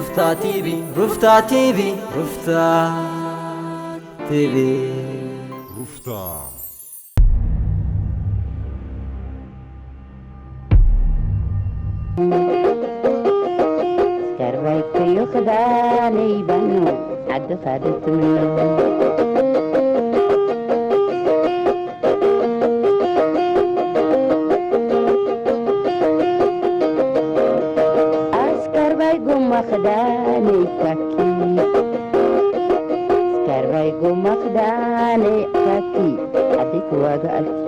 ሩፍታ ቲቪ፣ ሩፍታ ቲቪ፣ ሩፍታ ቲቪ። ሩፍታ። ስከርባይ ከዮ ክዳነይ ባኖ ዓድኻ ዶ ትምኖ። ኣስከርባይ ጎማ ክዳነይ ካኪ፣ ኣስከርባይ ጎማ ክዳነይ ካኪ፣ ዓደይ ክዋጋኣልኪ።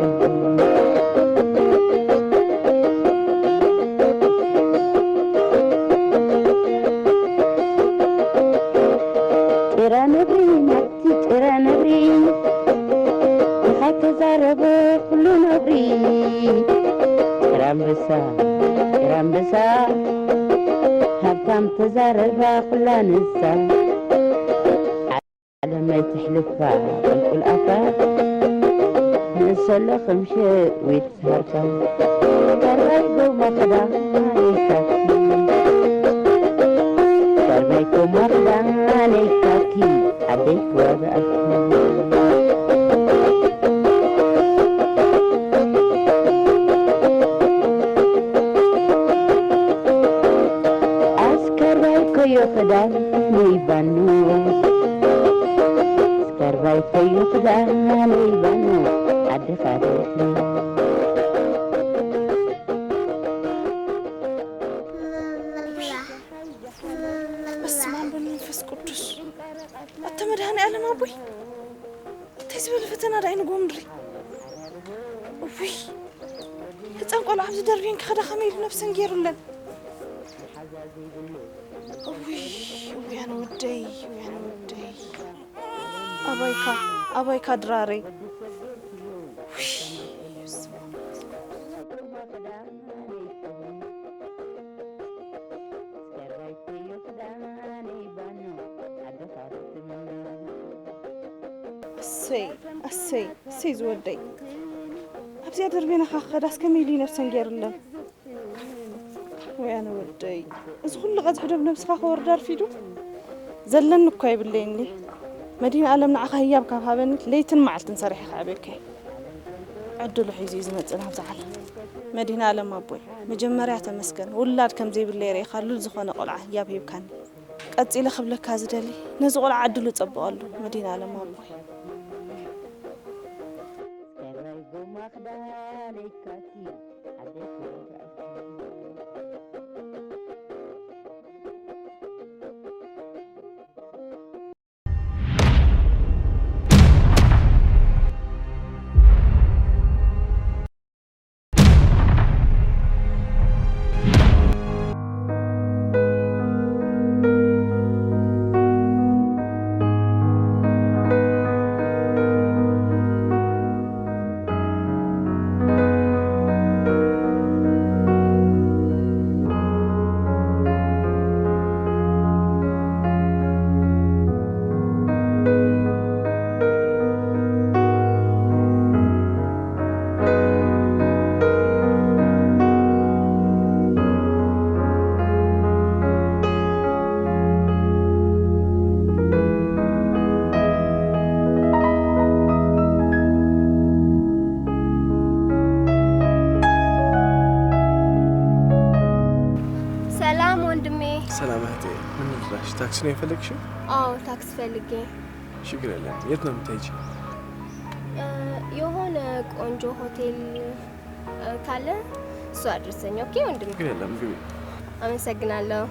ጭራ ነብሪ ናብቲ ጭራ ነብሪ፣ ንኻይ ተዛረበ ኩሉ ነብሪ። ጭራ ኣንበሳ፣ ጭራ ኣንበሳ፣ ሃብታም ተዛረባ ኩላ ንሳ። ዓለም ኣይትሕልፋ ቁልቁል ኣፋ፣ ንእሰሎ ከም ሸዊት ሃርፋ። ካርባይ ጎማ ክዳነይ ካኪ፣ ካርባይ ጎማ ክዳነይ ካኪ፣ ዓደይ ክዋጋኣልኪ። ኣስከርባይ ኮዮ ክዳነይ ባኑ፣ ኣስከርባይ ኮዮ ክዳነይ ባኑ፣ ዓዲ ኻደትኒ። በስመ ኣብ ወመንፈስ ቅዱስ። ኣታ መድኃኔ ዓለም ኣቦይ፣ እንታይ ዝበለ ፈተና ደኣ እዩ ንጎ ምድሪ። እውይ፣ ህፃን ቆልዓ ኣብዚ ደርብየን ክኸዳ ከመይ ኢሉ ነብሰን ገይሩለን። እውይ፣ እውይ ኣነ ወደይ፣ እውይ ኣነ ወደይ። ኣባይካ፣ ኣባይካ ድራረይ። እውይ፣ በስመ ኣብ። ኣሰይ፣ ኣሰይ፣ ኣሰይ ዝወደይ። ኣብዚኣ ደርቤና ኻኸዳስ ከመይ ኢሉ ነብሰን ገይርለን። ወይ ኣነ ወደይ። እዚ ኩሉ ቀዝሒ ዶ ብነብስኻ ክወርድ ኣርፊዱ? ዘለኒ እኳ የብለይን። መድህን ኣለም ንዓኻ ህያብ ካብ ሃበኒ ለይትን መዓልትን ሰሪሐ ከዕብየካ እየ። ዕድሉ ሒዙ እዩ ዝመጽእ ናብዚ ዓለም። መድህን ኣለም ኣቦይ፣ መጀመርያ ተመስገን። ውላድ ከም ዘይብለይ ርኢኻሉ ዝኾነ ቆልዓ ህያብ ሂብካኒ። ቀጺለ ክብለካ ዝደሊ፣ ነዚ ቆልዓ ዕድሉ ጸብቐሉ፣ መድህን ኣለም ኣቦይ። ሰላም ወንድሜ። ሰላም እህቴ፣ ምን ልርዳሽ? ታክሲ ነው የፈለግሽው? አዎ፣ ታክሲ ፈልጌ። ችግር የለም። የት ነው የምትሄጂ? እ፣ የሆነ ቆንጆ ሆቴል፣ እ፣ ካለ እሱ አድርሰኝ። ኦኬ ወንድሜ? ችግር የለም፣ ግቢ። አመሰግናለሁ።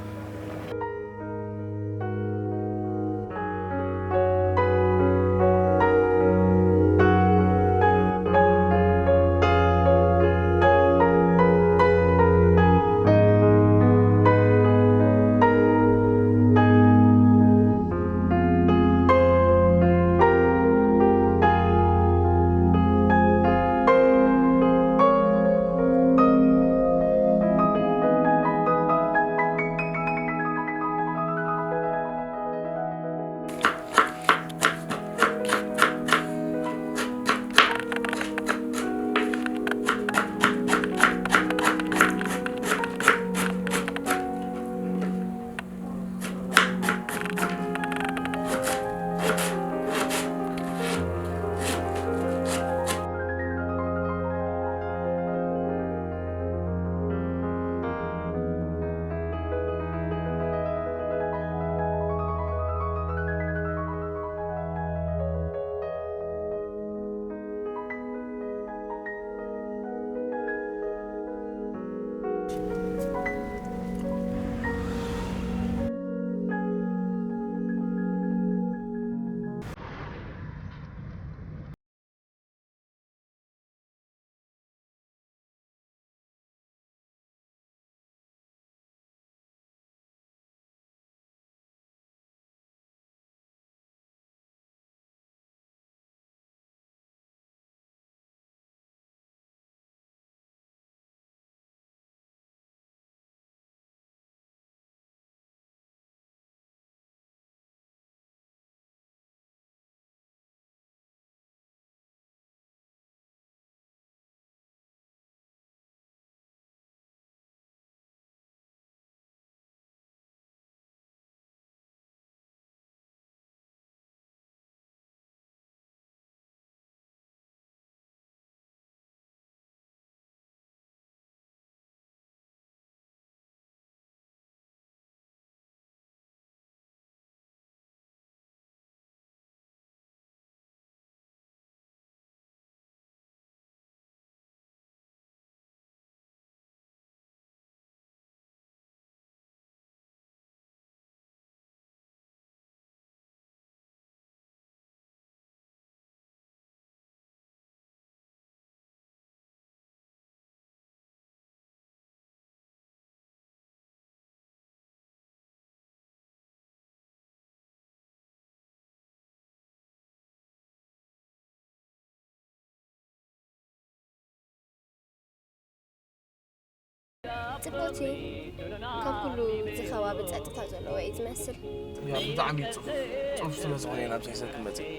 ጽቡቕቲ፣ ካብ ኩሉ እዚ ከባቢ ጸጥታ ዘለዎ እዩ ዝመስል። ያ፣ ብጣዕሚ እዩ ጽፉፍ። ጽፉፍ ስለ ዝኾነ ኢና ኣብዚ ሒዘክን መጺእ።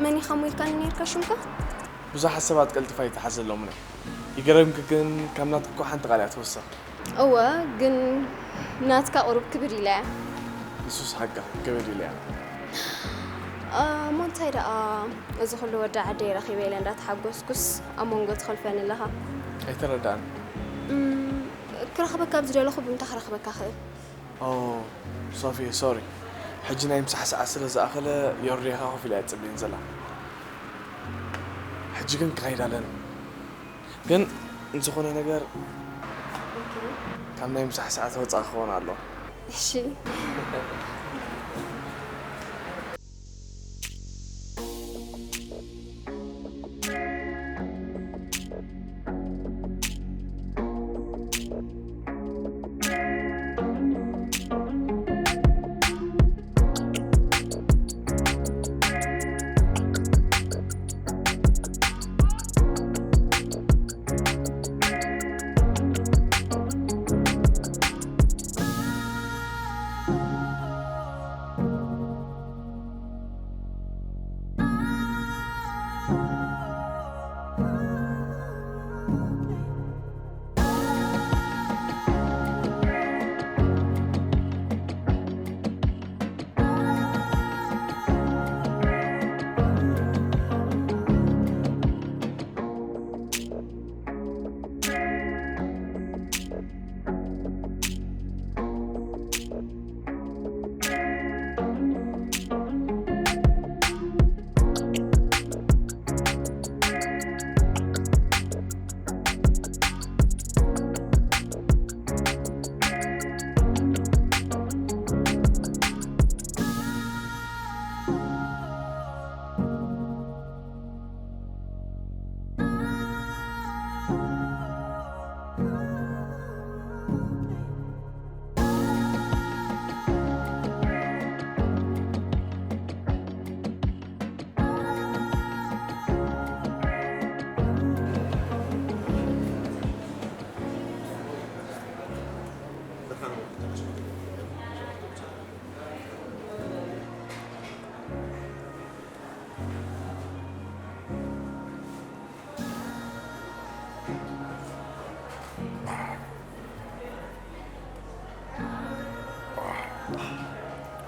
መን ኢኻ እሞ ኢልካኒ ነይርካ ሽምካ? ብዙሓት ሰባት ቀልጢፋ ይተሓዘሎም እየ። ይገርምኪ ግን ካብ ናትኪ እኮ ሓንቲ ቃል እያ ትውስኽ። እወ፣ ግን ናትካ ቁሩብ ክብድ ኢላ እያ። ንሱስ ሓቃ ክብድ ኢላ እያ። እ፣ እሞ እንታይ ደኣ፣ እዚ ኩሉ ወዲ ዓደይ ረኺበ ኢለ እንዳተሓጎስኩስ ኣብ መንጎ ትኸልፈኒ ኣለኻ። ኣይተረድኣን። እም፣ ክረኽበካ ኣብ ዝደለኹ ብምንታይ ክረኽበካ ክእል? ኦ፣ ሶፊ፣ ሶሪ። ሕጂ ናይ ምሳሕ ሰዓት ስለ ዝኣኸለ ዮርዲ ኢኻ ኮፍ ኢላ እያ ትጽበየኒ ዘላ። ሕጂ ግን ክኸይድ ኣለኒ። ግን ዝኾነ ነገር ኦኬ። ካብ ናይ ምሳሕ ሰዓት ወጻእ ክኸውን ኣለዎ። እሺ።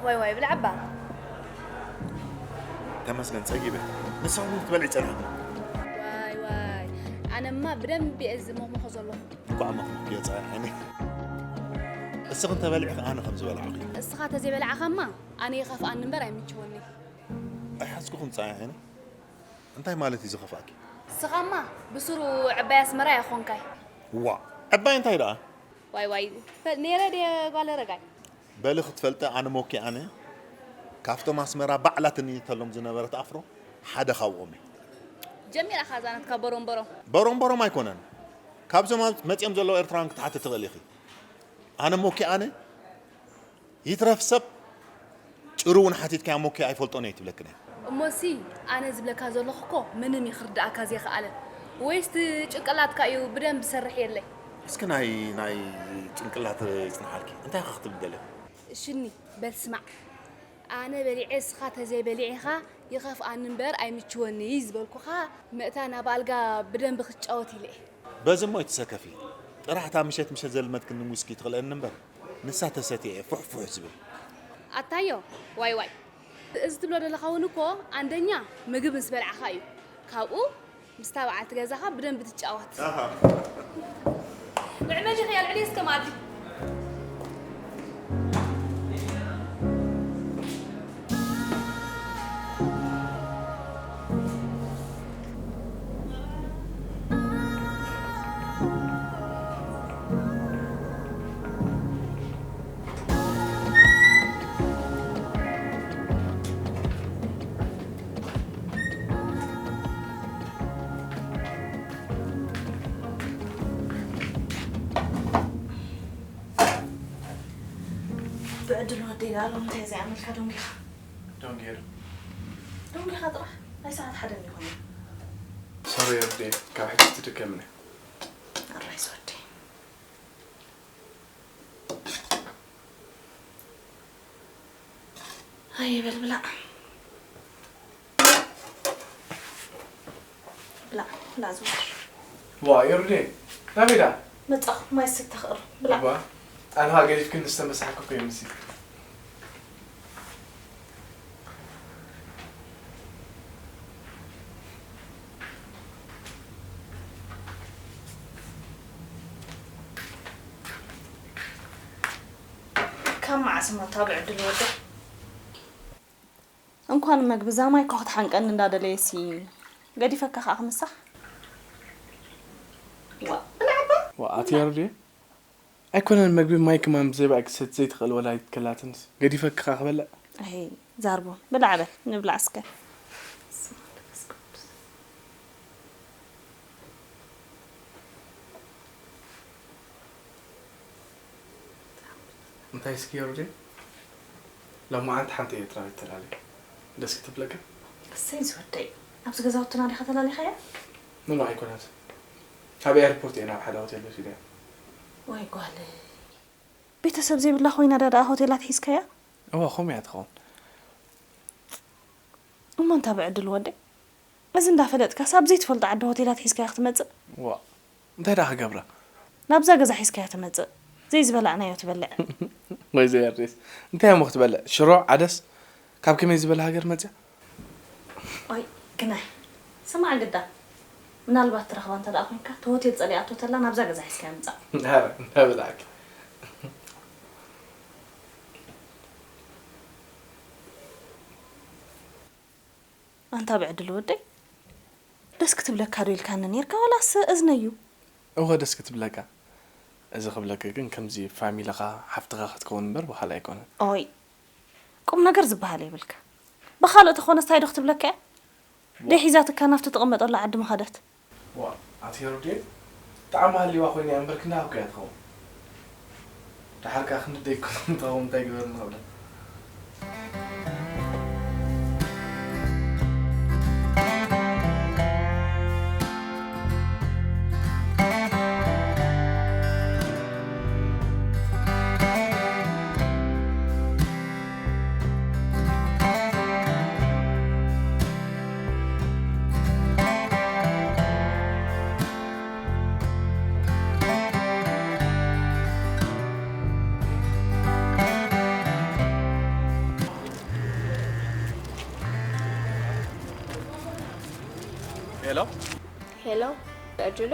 ዋይ ዋይ፣ ብላዕ እባ። ተመስገን፣ ጸጊበ። ንስኻ እውን ክትበልዒ ጸኒሕኪ። ዋይ ዋይ፣ ኣነማ ብደንቢ እየ ዝሞኽሞኾ ዘለኹ። እንኳዕ ሞኽሞኽክዮ ጸሓይ ዓይነይ። እስኺ እንተበሊዕኺ ኣነ ከም ዝበላዕኹ። እስኻ ተዘይበላዕኻማ ኣነ ይኸፍኣኒ እምበር ኣይምችወኒ። ኣይሓዝኩኹን ጸሓይ ዓይነይ። እንታይ ማለት እዩ ዝኸፍኣኪ? እስኻማ ብስሩ ዕባይ ኣስመራ ኢኻ ኾንካይ። ዋእ፣ ዕባይ እንታይ ደኣ? ዋይ ዋይ፣ ፈ-፣ ነይረ ድየ ጓል ረጋይ? በሊ ክትፈልጢ ኣነ ሞኪ ኣነ ካብቶም ኣስመራ ባዕላ ትንይተሎም ዝነበረት ኣፍሮ ሓደ ካብኦም እየ። ጀሚራ እኻ እዛ ናትካ በሮምበሮም። በሮምበሮም ኣይኮነን። ካብዞም ኣብ-፣ መጺኦም ዘለዉ ኤርትራውያን ክትሓቲ ትኽእሊ ኢኺ። ኣነ ሞኪ ኣነ ይትረፍ ሰብ ጭሩ እውን ሓቲትካያ ሞኪ ኣይፈልጦን እየ ትብለክን እያ። እሞሲ ኣነ ዝብለካ ዘለኹ እኮ ምንም እዩ ክርድኣካ ዘይኸኣለ። ወይስ እቲ ጭንቅላትካ እዩ ብደንብ ዝሰርሕ የለይ? እስኪ ናይ፣ ናይ ጭንቅላት ይጽንሓልኪ። እንታይ ኢኻ ክትብል ደለኺ? ሽኒ በል ስማዕ። ኣነ በሊዐ እስኻ ተዘይበሊዕኻ ይኸፍኣኒ እምበር ኣይምችወኒ ዝበልኩኻ ምእታ ናብ ኣልጋ ብደንቢ ክትጫወት ኢለ እየ። በዚ እሞ ኣይትሰከፊ። ጥራሕ እታ ምሸት ምሸት ዘልመድክኒ ዊስኪ ትኽልአኒ እምበር ንሳ ተሰትየ እየ ፉሕ ፉሕ ዝብል። ኣታዮ ዋይ ዋይ እዚ ትብሎ ዘለኻ እውን እኮ ኣንደኛ ምግብ ምስ በልዓኻ እዩ። ካብኡ ምስታ በዓልቲ ገዛኻ ብደንቢ ትጫወት። ንዕመ ዲኺ ኣልዕሊ እስከ መኣዲ። ብዕድል ወደይ ደኣ ሎሚ እንታይ እዚኣ መልካ ደንጊኻ? ደንጊሩ። ደንጊኻ ጥራሕ ናይ ሰዓት ሓደ እንዲኾነ። ሶሪ ወደይ ካብ ሕጂ ትድገምኒ። ኣራይ ዝወደይ። ሃየ በል ብላዕ። ብላዕ ብላዕ ዝወደይ። ዋ የሩዴ ናበይ ደኣ? መጻኹ ማይ ስተ ክቕርብ ብላዕ። እባ ኣንሃ ገዲፍክኒ ዝተመሳሕኩ እኮ ይመስል። ካብ መዓስ እሞ እታ ብዕድል ወደ እንኳን መግቢ ዛማይ እኮ ክትሓንቀኒ እንዳደለየሲ ገዲፈካ ከዓ ክምሳሕ ዋ ብላዕባ ዋ ኣቲ ያሩዴ ኣይኮነን መግቢ ማይ ከማን ብዘይ ባዕኪ ሰት ዘይትኽእል ወላዲት ከላትንስ ገዲፈኪ ከዓ ክበልዕ ኣይ ዛርቦ ብላዕ በል ንብላዕ እስከ እንታይ እስኪ ያሩዴ ሎማዓንቲ ሓንቲ ኤርትራዊት ተላልየ ደስ ክትብለካ እሰይ ዝወደይ ኣብዚ ገዛውትና ዲኻ ተላሊኻያ ኖኖ ኣይኮነት ካብ ኤርፖርት እየ ናብ ሓደ ሆቴል ወሲደያ ወይ ጓለይ ቤተሰብ ዘይብላ ኮይና ዳኣ ሆቴላት ሒዝካያ እዋ ከምኡ እያ ትኸውን እሞ እንታ ብዕድል ወደይ እዚ እንዳፈለጥካስ ኣብ ዘይትፈልጦ ዓዲ ሆቴላት ሒዝካያ ክትመጽእ ዋ እንታይ ደኣ ክገብራ ናብዛ ገዛ ሒዝካያ ትመጽእ ዘይዝበላዕናዮ ትበልዕ ወይ ዘየርዴስ እንታይ እሞ ክትበልዕ ሽሮ ዓደስ ካብ ከመይ ዝበለ ሃገር መጽያ ኦይ ግናይ ስማዕ ግዳ ምናልባት ትረኽባ እንተ ደኣ ኮንካ እቲ ሆቴል ጸሊኣቶ ተላ ናብዛ ገዛ ሒዝካያ ምጻእ ኧረ እንዳበላዕኪ ኣንታ ብዕድል ወደይ ደስ ክትብለካ ዶ ኢልካኒ ኔርካ ዋላስ እዝነዩ? እወ ደስ ክትብለካ እዚ ክብለኪ ግን ከምዚ ፋሚልኻ ሓፍትኻ ክትከውን እምበር ብኻልእ ኣይኮነን። ኦይ ቁም ነገር ዝበሃል የብልካ። ብኻልእ ተኾነስ ታይ ዶ ክትብለካ እያ? ደይ ሒዛትካ ናብቲ ትቕመጠሉ ዓዲ ምኸደት። ዋእ ኣቲ ሄሮዴ ጣዕሚ ሃልይዋ ኮይና እያ እምበር ክንዲ ሃብካያ ትኸውን። ደሓር ከኣ ክንዲ ደይኮነ ንትኸውን እንታይ ግበርኒ ክብላ። ሄሎ ሄሎ ብዕድሉ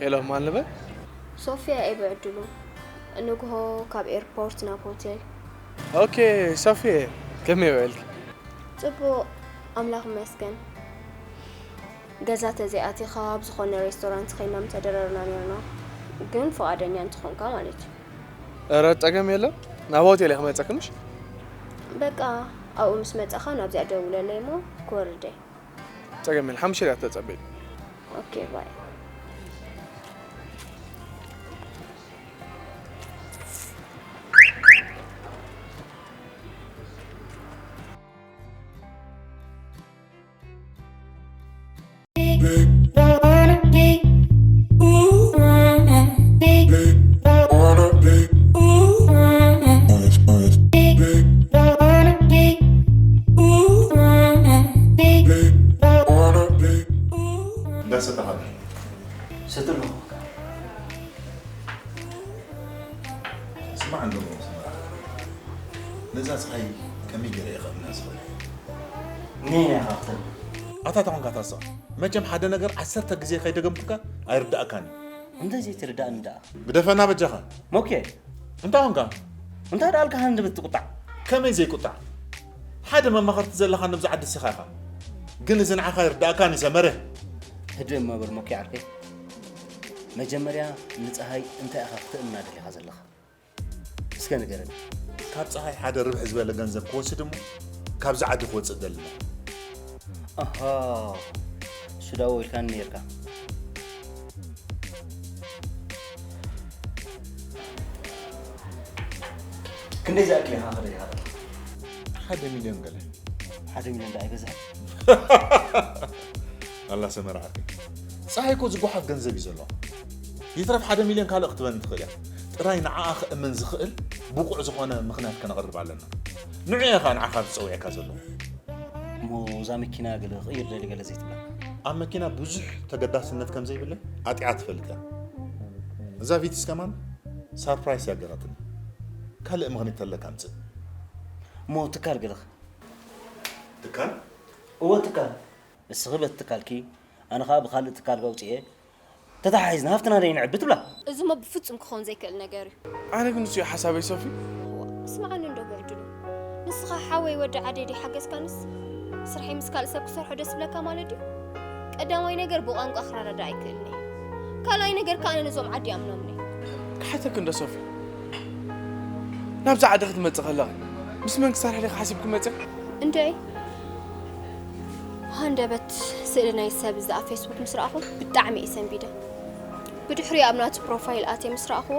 ሄሎ ማን ልበል? ሶፍያ እየ ብዕድሉ። ንግሆ ካብ ኤርፖርት ናብ ሆቴል። ኦኬ ሶፍየ ከመይ ውዕልኪ? ጽቡቕ ኣምላኽ ይመስገን። ገዛ ተዘይኣቲኻ ኣብ ዝኾነ ሬስቶራንት ኸይና ምተደረርና ኔርና፣ ግን ፍቓደኛ እንተኾንካ ማለት እዩ። ኧረ ጸገም የለን፣ ናብ ሆቴል እየ ክመጸኪ ምሽ? በቃ ኣብኡ ምስ መጻኻ ናብዚኣ ደውለለይ እሞ ክወርድ እየ። ጸገም የለን፣ ሓሙሽተ ደቂቕ ተጸበይ። ኦኬ ባይ። ስማዕ እንዶ ስማዕ። ነዛ ፀሓይ ከመይ ገይረ እየ ከእምና ዝኽእል? ነይና ኢኻ ክትብል። ኣታ ተኾንካ ታስቕ። መቸም ሓደ ነገር ዓሰርተ ግዜ ከይደገምኩካ ኣይርዳእካን እዩ። እንተዘይ ትርዳእኒ ደኣ። ግደፈና በጃኻ። ሞኬ። እንታይ ኾንካ? እንታይ ደኣልካ ሃንደበት ትቁጣዕ? ከመይ ዘይቁጣዕ? ሓደ መማኸርቲ ዘለኻ ነብዚ ዓዲ ሲኻ ኢኻ። ግን እዚ ንዓኻ ይርዳእካን እዩ ሰመረ። ህድእ እሞ በል ሞኬ ዓርከይ። መጀመርያ ንፀሃይ እንታይ ኢኻ ክትእምና ደሊኻ ዘለኻ? እስከ ንገረኒ። ካብ ፀሃይ ሓደ ርብሒ ዝበለ ገንዘብ ክወስድ እሞ ካብዚ ዓዲ ክወፅእ ደሊ ኣለኹ። ኣሃ፣ እሱ ዳዎ ኢልካኒ ነይርካ። ክንደይ ዝኣክል ኢኻ ክደልኻ ዘለኻ? ሓደ ሚልዮን ገለ። ሓደ ሚልዮን ደኣ ኣይበዝሕን? ኣላ ሰመረ ዓርከይ። ፀሃይ እኮ ዝጓሓፍ ገንዘብ እዩ ዘለዎ። ይትረፍ ሓደ ሚልዮን ካልእ ክትበኒ ትኽእል እያ። ጥራይ ንዓኣ ክእምን ዝኽእል ብቑዕ ዝኾነ ምኽንያት ከነቕርብ ኣለና። ንዑ እየ ኸኣ ንዓኻ ዝፀውዐካ ዘለኹ። እሞ እዛ መኪና ገለ ክቕይር ደሊ ገለ ዘይትብለካ? ኣብ መኪና ብዙሕ ተገዳስነት ከም ዘይብለይ ኣጢዓ ትፈልጥ እያ። እዛ ቪትስ ከማን ሳርፕራይስ እያ ገራትኒ። ካልእ ምኽንያት ተለካ ኣምፅእ። እሞ ትካል ገለኽ? ትካል? እወ ትካል። እስኺ በቲ ትካልኪ ኣነ ኸዓ ብኻልእ ትካል ኣውፅኤ ተተሓሒዝና ሃፍትና ደይንዕቢ ትብላ። እዚሞ ብፍጹም ክኸውን ዘይክእል ነገር እዩ። ኣነ ግን ንሱ እዩ ሓሳበይ ሶፊ። ስምዓኒ እንዶ ብዕድሉ ንስኻ ሓወይ ወዲ ዓደይ ደይሓገዝካንስ ስርሐይ ምስ ካልእ ሰብ ክሰርሖ ደስ ይብለካ ማለት ድዩ? ቀዳማይ ነገር ብቋንቋ ክረዳዳእ ኣይክእልን እየ። ካልኣይ ነገር ከኣ ኣነ ነዞም ዓዲ ይኣምኖምን እየ። ክሓተኪ እንዶ ሶፊ ናብዛ ዓዲ ክትመጽእ ከለኺ ምስ መን ክሰርሕ ዲኺ ሓሲብኪ መጺኺ? እንድዒ ሃንደበት ስእሊ ናይ ሰብ እዚ ኣብ ፌስቡክ ምስ ረኣኹ ብጣዕሚ እየ ሰንቢደ። ብድሕሪኡ ኣብ ናቱ ፕሮፋይል ኣትየ ምስ ረኣኽዎ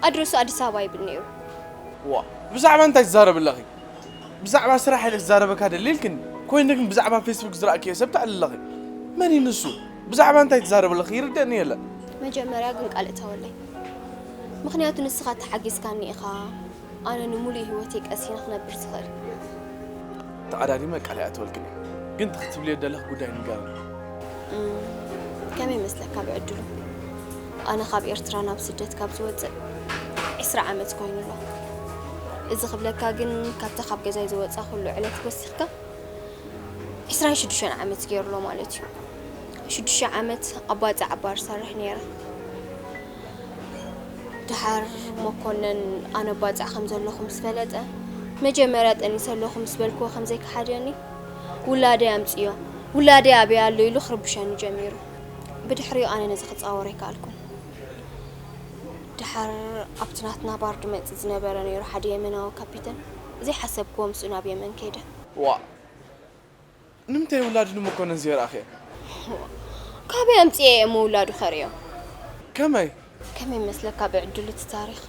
ኣድረሱ ኣዲስ ኣበባ ይብል ነይሩ። ዋ ብዛዕባ እንታይ ትዛረቢ ኣለኺ? ብዛዕባ ስራሕ ኢለ ክዛረበካ ደሊ ኢልክኒ ኮይኑ ግን ብዛዕባ ፌስቡክ ዝረኣክዮ ሰብ ተዕሊ ኣለኺ። መን እዩ ንሱ? ብዛዕባ እንታይ ትዛረቢ ኣለኺ? ይርደእኒ የለን። መጀመርያ ግን ቃል እተወለይ። ምኽንያቱ ንስኻ ተሓጊዝካኒ ኢኻ ኣነ ንምሉእ ህይወተይ ቀሲነ ክነብር ዝኽእል። ተቐዳዲመ ቃል ኣይኣተወልክን እየ። ግን እቲ ክትብልዮ ደለኺ ጉዳይ ንገርኒ። እም፣ ከመይ ይመስለካ ብዕድሉ? ኣነ ካብ ኤርትራ ናብ ስደት ካብ ዝወፅእ ዕስራ ዓመት ኮይኑ ኣሎ። እዚ ክብለካ ግን ካብታ ካብ ገዛይ ዝወፃኹሉ ዕለት ወሲኽካ ዕስራን ሽዱሽተን ዓመት ገይሩ ኣሎ ማለት እዩ። ሽዱሽተ ዓመት ኣብ ባጽዕ ኣብ ባር ዝሰርሕ ነይረ። ደሓር መኮነን ኣነ ኣብ ባጽዕ ከም ዘለኹ ምስ ፈለጠ፣ መጀመርያ ጠኒሰ ኣለኹ ምስ በልክዎ ከም ዘይከሓደኒ፣ ውላደይ ኣምጽዮ፣ ውላደይ ኣበይ ኣሎ ኢሉ ክርብሸኒ ጀሚሩ። ብድሕሪኡ ኣነ ነዚ ክጻወሮ ኣይከኣልኩን። ደሓር ኣብቲ ናትና ባር ድመጽእ ዝነበረ ነይሩ ሓደ የመናዊ ካፒተን፣ ዘይሓሰብክዎ ምስኡ ናብ የመን ከይደ። ዋእ! ንምንታይ ውላዱ ንመኮነን ዘየርኣኽዮ? ካበይ ኣምጽኤ እየ እሞ ውላዱ ከርእዮ? ከመይ? ከመይ መስለካ ብዕድሉ እቲ ታሪኽ?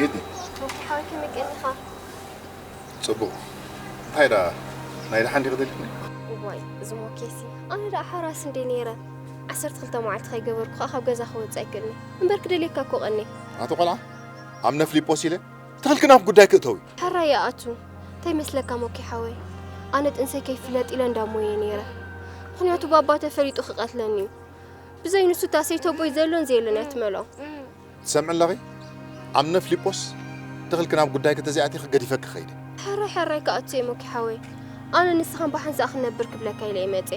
ኤዲ፣ ሓወይ ከመይ ቀኒኻ? ጽቡቕ። እንታይ ደኣ ናይ ደሓን ዲኺ ደሊኽኒ? እዋይ፣ እዚ ሞኬሲ ኣነ ደኣ ሓራስ እንደ ነይረ ዓሰርተ ክልተ መዓልቲ ከይገበርኩ ኸኣ ካብ ገዛ ክወጽእ ኣይክእልን እየ። እምበር ክደልየካ እኮ ቀንየ። ኣቶ ቆልዓ፣ ኣምነ ፍሊጶስ ኢለ ትኽልኪ ናብ ጉዳይ ክእተው እዩ። ሓራይ ይኣቱ። እንታይ ይመስለካ ሞኬ ሓወይ? ኣነ ጥንሰይ ከይፍለጥ ኢለ እንዳሞየ ነይረ። ምኽንያቱ ባባ ተፈሊጡ ክቐትለኒ እዩ። ብዘይ ንሱ እታ ሰይተቦይ ዘሎን ዘየሎን እያ ትመልኦ። ትሰምዒ ኣለኺ? ኣምነ ፍሊጶስ፣ ትኽልኪ ናብ ጉዳይ ከተዘይኣቲኺ ገዲፈኪ ኸይደ። ሕራይ ሕራይ ክኣቱ እየ ሞኪ ሓወይ። ኣነ ንስኻን ብሓንሳእ ክንነብር ክብለካ ኢለ እየ መጼ።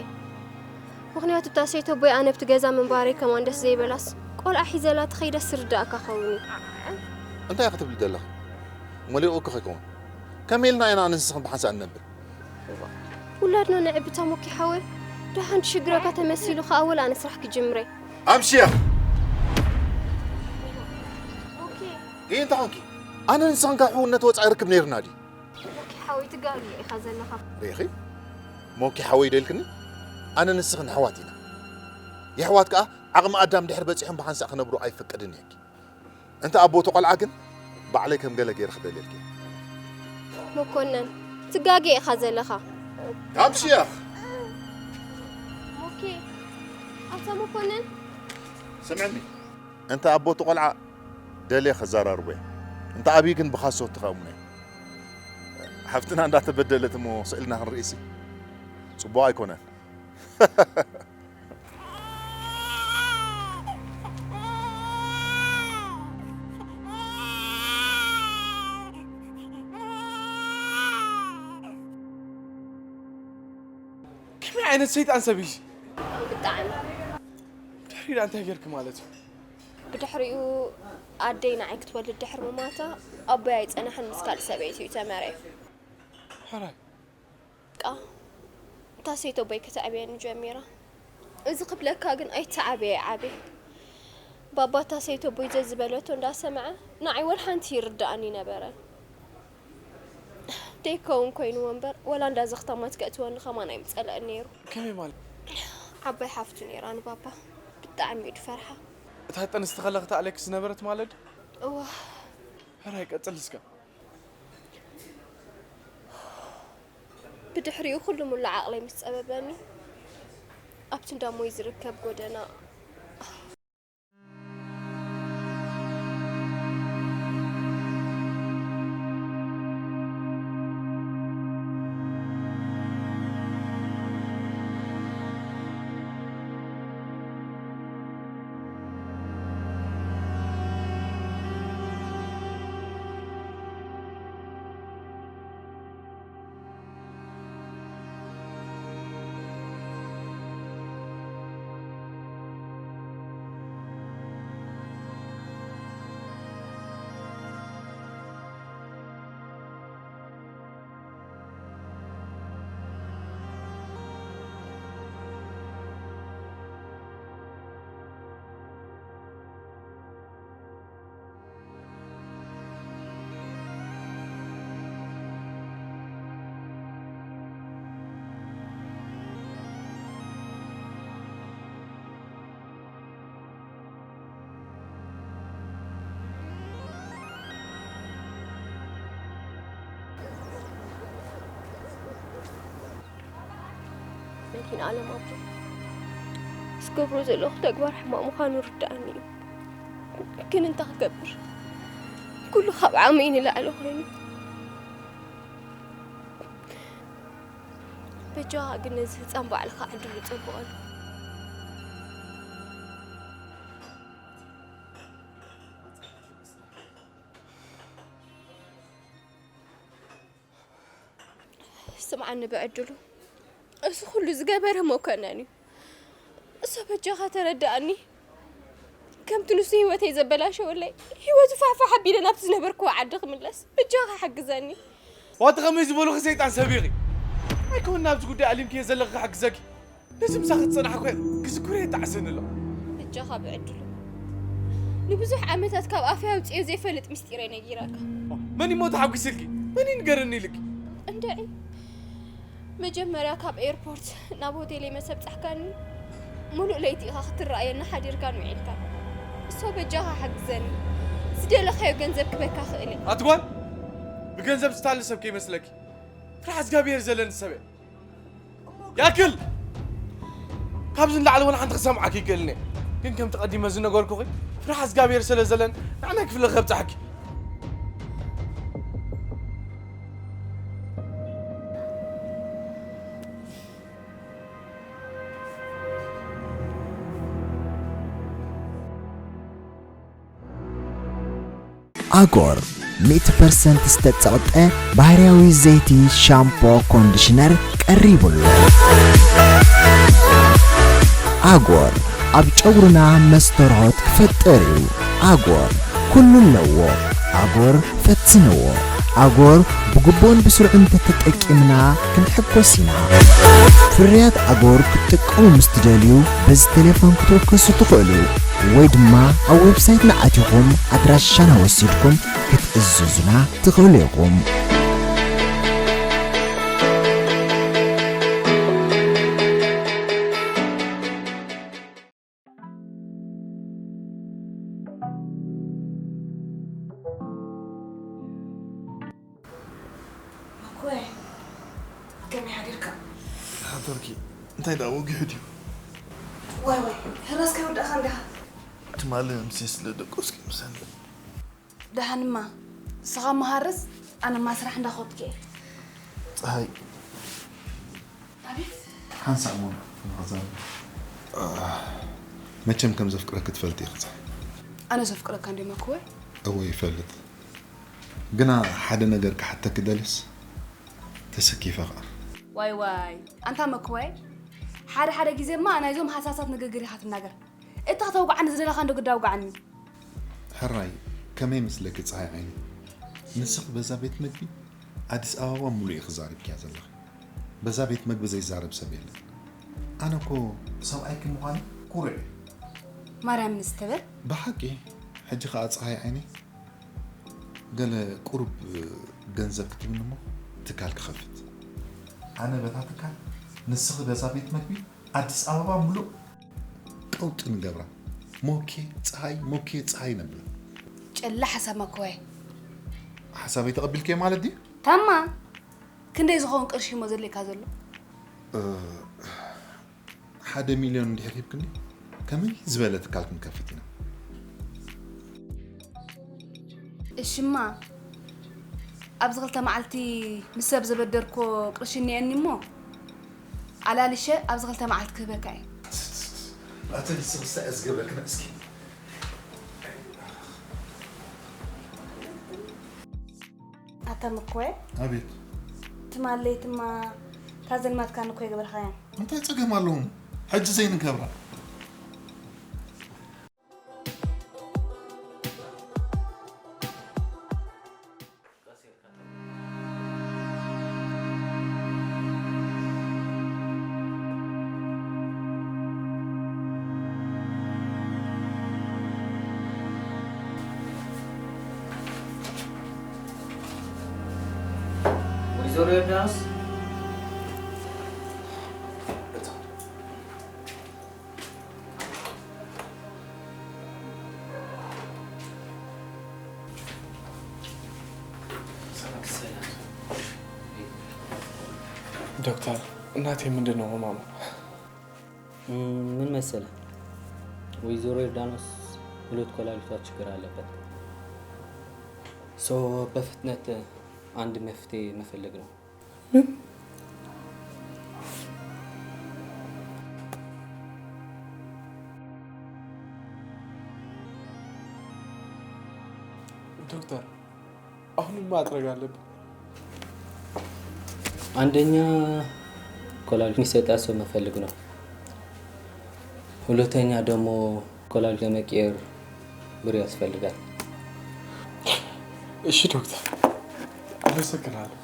ምኽንያቱ እታ ሰይተቦይ ኣነ ኣብቲ ገዛ ምንባረይ ከማን ደስ ዘይበላስ ቆልዓ ሒዘላ ትኸይዳስ ዝርዳእካ ኸውን እዩ። እንታይ ኢኺ ትብሊ ዘለኺ? ሞሊቑኪ ከይከውን? ከመይ ኢልና ኢና ኣነ ንስኽን ብሓንሳእ ንነብር? ውላድና ነዕብታ ሞኪ ሓወይ። ደሓን ሽግረካ ተመሲሉ ከኣ ወላ ኣነ ስራሕ ክጅምረ። ኣምሽያ! ኦኬ። ይህ እንታይ ኾንኪ? ኣነ ንስኽን ካብ ሕውነት ወፃኢ ርክብ ነይርና ድዩ? ሞኪ ሓወይ ትጋሉ ኢኻ ዘለኻ። ርኢኺ? ሞኪ ሓወይ ዶ ኢልክኒ? ኣነ ንስኽን ኣሕዋት ኢና። የሕዋት ከኣ ዓቕሚ ኣዳም ድሕሪ በፂሖም ብሓንሳእ ክነብሩ ኣይፍቅድን እየኪ። እንተ ኣቦ እቲ ቆልዓ ግን ባዕለይ ከም ገለ ገይረ ክደልየልኪ እየ። መኮነን፣ ትጋገ ኢኻ ዘለኻ። ኣምስያ። ኦኬ። ኣታ መኮንን። ስምዕኒ። እንተ ኣቦ እቲ ቆልዓ ደልየ ከዘራርቦ እየ። እንተ ኣብይ ግን ብኻሶ ትኸእሙነ። ሓፍትና እንዳተበደለት እሞ ስእልና ክንርእሲ ጽቡቕ ኣይኮነን። ከመይ ዓይነት ሰይጣን ሰብ እዩ እዚ? ብጣዕሚ። ድሕሪኡ እንታይ ጌርኪ ማለት እዩ? ብድሕሪኡ ኣደይ ንዓይ ክትወልድ ድሕሪ ምማታ ኣቦይ ኣይጸናሕን ምስ ካልእ ሰበይቲ እዩ ተመርዕዩ። ሕራይ። ቃ እታ ሰይተቦይ ክትዕብየኒ ጀሚራ። እዚ ክብለካ ግን ኣይተዓብየ ዓብየ። ባባ እታ ሰይተቦይ ዘዝበለቶ እንዳሰምዐ ንዓይ ወላ ሓንቲ ይርድኣኒ ነበረ። ደይከውን ኮይንዎ እምበር ወላ እንዳ ዘኽታማት ከእትወኒ ከማን ኣይምጸልአን ነይሩ። ከመይ ማለት? ዓባይ ሓፍቱ ነይራ ንባባ። ብጣዕሚ እዩ ድፈርሓ። እታ ጥንስቲ ከላ ክትኣለኪ ዝነበረት ማለት? እዋ። ሕራይ ቀጽል እስከ። ብድሕሪኡ ኩሉ ሙሉእ ዓቕለይ ምስ ጸበበኒ፣ ኣብቲ እንዳሞይ ዝርከብ ጎደና። መኪና ኣለም ኣቦ ዝገብሮ ዘለኹ ተግባር ሕማቕ ምዃኑ ርድኣኒ እዩ። ግን እንታይ ክገብር? ኩሉ ካብ ዓቕመይ ንላዕሊ ኮይኑ። በጃኻ ግን ነዚ ህፃን ባዕልኻ ዕድሉ ጸብቐሉ። ስምዓኒ ብዕድሉ፣ እዚ ኩሉ ዝገበረ መኮነን እዩ። እሶ በጃኻ ተረድኣኒ። ከምቲ ንሱ ህይወተይ ዘበላሸወለይ፣ ህይወቱ ፋሕፋሕ ኣቢለ ናብቲ ዝነበርክዎ ዓዲ ክምለስ በጃኻ ሓግዘኒ። ዋቲ ከመይ ዝበሉኺ ሰይጣን ሰብ ኢኺ? ኣይኮን ናብዚ ጉዳይ ኣሊምክዮ ዘለኺ ክሕግዘኪ። ነዚ ምሳኺ ዝጸናሕኩ ክዝክሮ የጣዕሰኒ ኣሎ። በጃኻ ብዕድሉ ንብዙሕ ዓመታት ካብ ኣፈይ ኣውጽኤ ዘይፈልጥ ምስጢረይ ነጊረካ። መን እሞ ተሓጒስልኪ? መን ይንገረኒ ኢልኪ? እንድዒ መጀመርያ ካብ ኤርፖርት ናብ ሆቴለይ መሰብጻሕካኒ፣ ሙሉእ ለይቲ ኢኻ ክትረኣየኒ ሓዲርካን ውዒልካን። እሶ በጃኻ ሓግዘኒ፣ ዝደለኻዮ ገንዘብ ክበካ ክእል እየ። ኣቲ ጓል፣ ብገንዘብ ዝታለል ሰብ ከይመስለኪ፣ ፍርሓ እግዚኣብሄር ዘለኒ ሰብ እየ። ያክል! ካብዚ ንላዕሊ ወላ ሓንቲ ክሰምዓኪ ይክእልን እየ። ግን ከምቲ ቀዲመ ዝነገርኩኺ፣ ፍርሓ እግዚኣብሄር ስለ ዘለኒ፣ ንዓናይ ክፍለ ከብጽሓኪ። ኣጎር ሚእቲ ፐርሰንት ዝተጸቕጠ ባህርያዊ ዘይቲ ሻምፖ ኮንዲሽነር ቀሪቡ ኣሎ። ኣጎር ኣብ ጨጉርና መስተርሆት ክፈጥር እዩ። ኣጎር ኩሉ ኣለዎ። ኣጎር ፈትንዎ። ኣጎር ብግቡእን ብስሩዕን እንተተጠቂምና ክንሕጎስ ኢና። ፍርያት ኣጎር ክትጥቀሙ ምስ ትደልዩ በዚ ቴሌፎን ክትውከሱ ትኽእሉ ወይ ድማ ኣብ ዌብሳይትና ኣቲኹም ኣድራሻና ወሲድኩም ክትእዝዙና ትኽእሉ ኢኹም። መኮይ፣ ከመይ ሓዲርካ? ሓደርኪ እንታይ ደኣ ወጊሑ ድዩ? ዋይ ዋይ፣ ሕራስ ከይወዳእኻ እንዲኻ። ትማሊ ምሴ ስለ ደቆስኪ ምሰኒ። ደሓንማ ንስኻ መሃርስ ኣነማ ስራሕ እንዳኸድኩ እየ። ፀሃይ ኣቤት። ሓንሳእ እሞ ንኽዛረብ። መቸም ከም ዘፍቅረኪ ትፈልጢ ኢኺ ፀሃይ። ኣነ ዘፍቅረካ እንደ መክወ እወ ይፈልጥ። ግና ሓደ ነገር ክሓተኪ ደልየስ ተሰኪፈ ኸዓ። ዋይ ዋይ ኣንታ መክወ ሓደ ሓደ ግዜማ ናይዞም ሃሳሳት ንግግር ኢኻ ትናገር። እቲ ከተውግዓኒ ዝደለኻ እንዶ ግዳ ኣውግዓኒ። ሕራይ ከመይ መስለኪ ፀሃይ ዓይኒ? ንስኺ በዛ ቤት መግቢ ኣዲስ ኣበባ ሙሉእ ኢኺ ዛሪብኪያ ዘለኺ። በዛ ቤት መግቢ ዘይዛረብ ሰብ የለን። ኣነ እኮ ሰብኣይኪ ምዃነይ ኩሩዕ እየ። ማርያም ንዝተበል ብሓቂ። ሕጂ ኸዓ ፀሃይ ዓይኒ ገለ ቁሩብ ገንዘብ ክትብኒ እሞ ትካል ክኸፍት። ኣነ በታ ትካል ንስኺ በዛ ቤት መግቢ ኣዲስ ኣበባ ሙሉእ ቀውጢ ንገብራ። ሞኬ ፀሃይ ሞኬ ፀሃይ ነብላ። ጨላ ሓሳብ መክወ ሓሳበይ ተቐቢልክዮ ማለት ድዩ? ታማ ክንደይ ዝኸውን ቅርሺ እሞ ዘድልየካ ዘሎ? ሓደ ሚልዮን እንድሕር ሂብክኒ ከመይ ዝበለ ትካል ክንከፍት ኢና። እሽማ ኣብዚ ክልተ መዓልቲ ምስ ሰብ ዘበደርኮ ቅርሺ እኒአኒ እሞ ኣላልሸ ኣብዚ ክልተ መዓልቲ ክህበካ እየ። ኣተ ንስኽሳ እየ ዝገብረክና እስኪ። ኣታ ምኮ ኣቤት። ትማል ለይትማ ታዘልማትካ ንኮ ይገብርኻያ። እንታይ ጸገም ኣለዎም? ሕጂ ዘይንገብራ። ወይዘሮ ዮርዳኖስ ዶክተር እናቴ ምንድን ነው ህመሙ? ምን መሰለ ወይዘሮ ዮርዳኖስ ሁለት ኮላሊቷ ችግር አለበት። ሶ በፍጥነት አንድ መፍትሄ መፈለግ ነው። ዶክተር አሁንም ማድረግ አለብን። አንደኛ ኮላሊት የሚሰጣት ሰው መፈለግ ነው። ሁለተኛ ደግሞ ኮላሊት ለመቀየር ብር ያስፈልጋል። እሺ ዶክተር አመሰግናለሁ።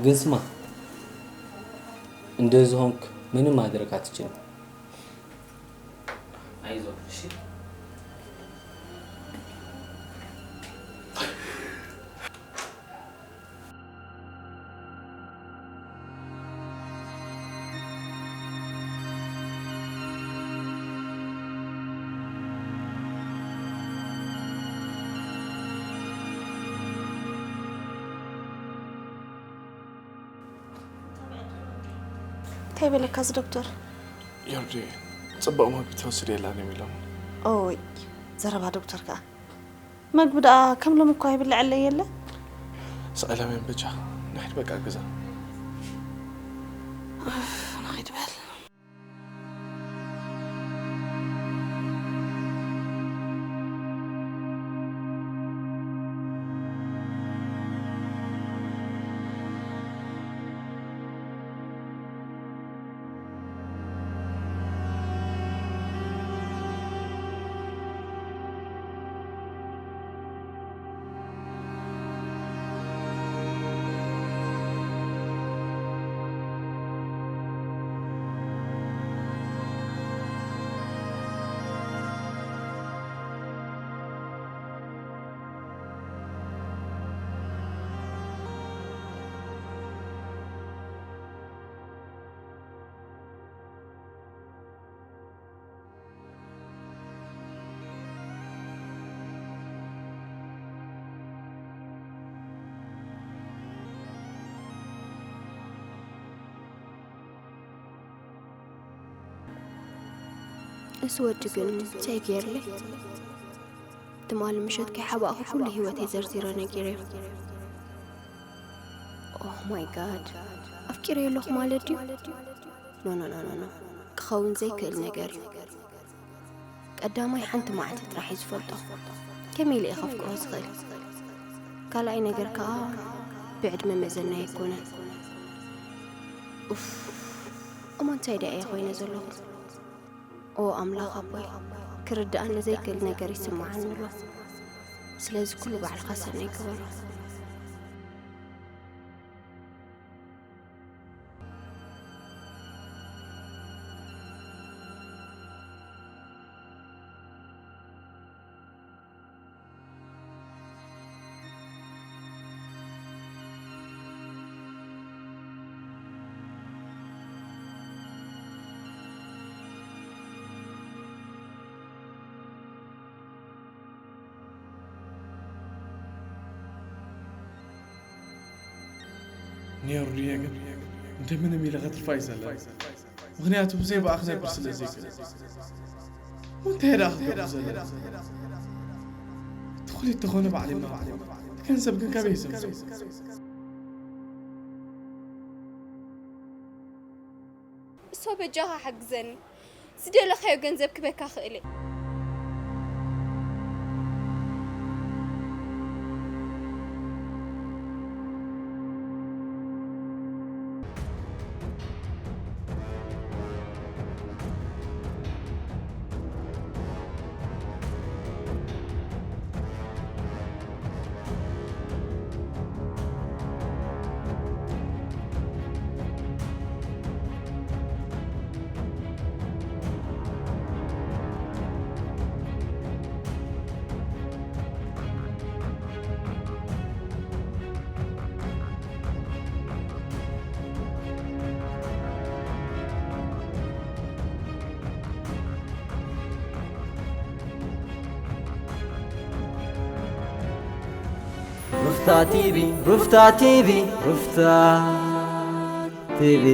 ግን ስማ እንደዚህ ሆንክ ምንም ማድረግ አትችልም። አይዞህ እሺ። እንታይ በለካ እዚ ዶክተር? ዮርዲ ጽቡቕ መግቢ ትወስድ የላን የሚለው። ኦይ ዘረባ ዶክተር ከኣ መግቢ ደኣ ከም ሎሚ እኳ ይብልዐለይ የለ። ስቐለመን በጃ ንሕድ በቃ ገዛ ንኺድ በል። ንሱ ወዲ ግን እንታይ ገይርለይ? ትማሊ ምሸት ከይሓባእኹ ኩሉ ህይወተይ ዘርዚረ ነጊረዮ። Oh my God፣ ኣፍቂረዮ ኣለኹ ማለት ድዩ? ኖ ኖ ኖ ኖ ኖ፣ ክኸውን ዘይክእል ነገር እዩ። ቀዳማይ ሓንቲ መዓልቲ ጥራሕ እዩ ዝፈልጦ። ከመይ ኢለ እየ ከፍቅሮ ዝኽእል? ካልኣይ ነገር ከኣ ብዕድመ መዘና ኣይኮነን። ኡፍ፣ እሞ እንታይ ደኣ እየ ኮይነ ዘለኹ? ኦ ኣምላኽ ኣቦይ፣ ክርድኣኒ ዘይክእል ነገር ይስምዓኒ ኣሎ። ስለዚ ኩሉ ባዕልኻ ሰናይ ግበሮ። ነይሩ ድየ ግን እንደምንም ኢለ ከትርፋ እዩ ዘለኒ። ምኽንያቱ ብዘይ ብኣ ክነብር ስለ ዘይክእል። እንታይ ደኣ ክገብር ዘለኒ? እቲ ኩሊት ተኾነ ባዕለይ ማኽቦ። እቲ ገንዘብ ግን ካበይ ዘምፅኦ? እሶ በጃኻ ሓግዘኒ። ዝደለኻዮ ገንዘብ ክበካ ክእል እየ። ሩፍታ ቲቪ ሩፍታ ቲቪ ሩፍታ ቲቪ